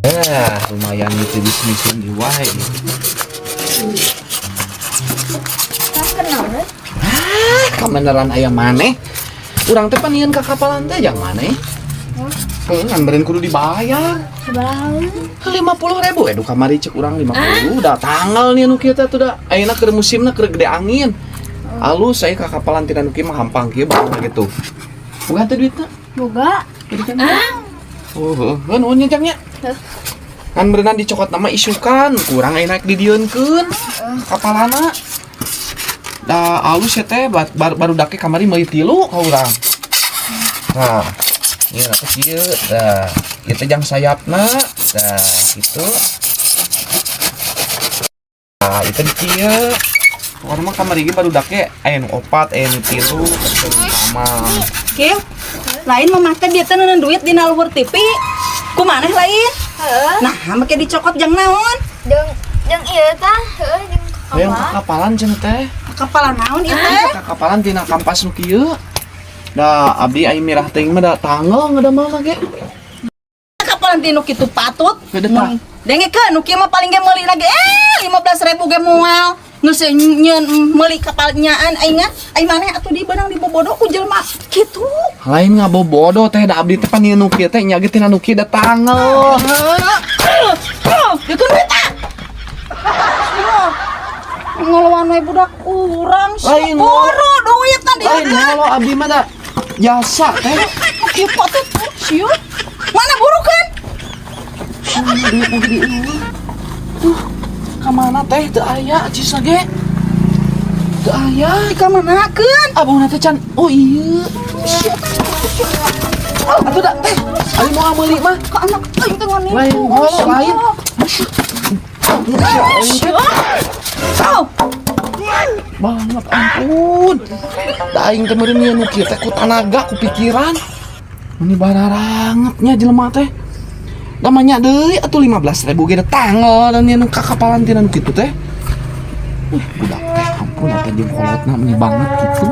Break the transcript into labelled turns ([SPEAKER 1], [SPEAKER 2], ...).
[SPEAKER 1] Eh, lumayan gitu bisnis di wae.
[SPEAKER 2] Kenal we.
[SPEAKER 1] Ah, kabeneran aya maneh. Urang teh panieun ka kapalan teh jang maneh. Heuh, ngan beureun kudu dibayar.
[SPEAKER 2] Sabaraha?
[SPEAKER 1] 50 ribu, eh, kamari cek urang 50, udah tanggal nih nu kieu teh tuh da. Ayeuna keur musimna keur gede angin. Alus saya ka kapalan tina nu kieu mah hampang kieu barang gitu. Boga teh duitna?
[SPEAKER 2] Boga.
[SPEAKER 1] Jadi kan. Oh, heuh, heuh, nuhun nya jang nya. Kan berenang dicokot nama isukan, kurang enak didieunkeun kapalana. Da alus ya teh baru dake kamari meuli tilu ka urang. Nah, ieu teh kieu, dah. Ieu teh jang sayapna, dah gitu. Nah, itu di kieu. Pokoknya mah kamari ge baru dake aya nu opat, aya nu tilu, sama.
[SPEAKER 3] Kim, lain mamah teh dia teh neuneu duit dina luhur TV. Ku maneh lain?
[SPEAKER 2] Heeh.
[SPEAKER 3] Nah, make dicokot jang naon?
[SPEAKER 2] Jeung jeung ieu tah, heuh jeung
[SPEAKER 1] Hayang
[SPEAKER 2] kapal.
[SPEAKER 1] ka kapalan cenah teh.
[SPEAKER 3] Kapalan naon ieu teh?
[SPEAKER 1] Ka kapalan tina kampas nu kieu. Da abdi ai mirah teuing mah da tanggal ngadamel ge.
[SPEAKER 3] Kapalan ti nu kitu patut.
[SPEAKER 1] Gede tah.
[SPEAKER 3] Dengekeun nu kieu mah paling ge meuli ge 15.000 ge moal. Geus nyeun meuli kapal nyaan aing ai maneh atuh di beunang dibobodo ku jelema kitu.
[SPEAKER 1] Lain ngabobodo teh, da abdi teh pan nu kieu teh nya ge tina nu kieu da tanggal.
[SPEAKER 3] Heeh. Dikeun duit ah. Ngelawan we budak urang sih.
[SPEAKER 1] Lain,
[SPEAKER 3] Buru duit tadi.
[SPEAKER 1] Lain ngalo abdi mah da jasa teh.
[SPEAKER 3] Kieu patut sieun. Mana buru kan?
[SPEAKER 1] Duit nu gede eueuh. Tuh, ka mana teh teu aya cisna ge? Teu aya.
[SPEAKER 3] Ka manakeun?
[SPEAKER 1] Abang teh can. Oh iya. Atuh da teh. Ari mau meuli mah.
[SPEAKER 3] Ka anak aing teh ngan
[SPEAKER 1] Lain ngolo lain.
[SPEAKER 3] Oh,
[SPEAKER 1] Banget ampun. Da aing teh meureun nu kieu teh ku tanaga ku pikiran. Ini bararangetnya jelema teh. Namanya deui atuh 15.000 ge da tanggal dan nu kakapalan tina nu kitu teh. Budak teh ampun atuh jeung kolotna meni banget gitu.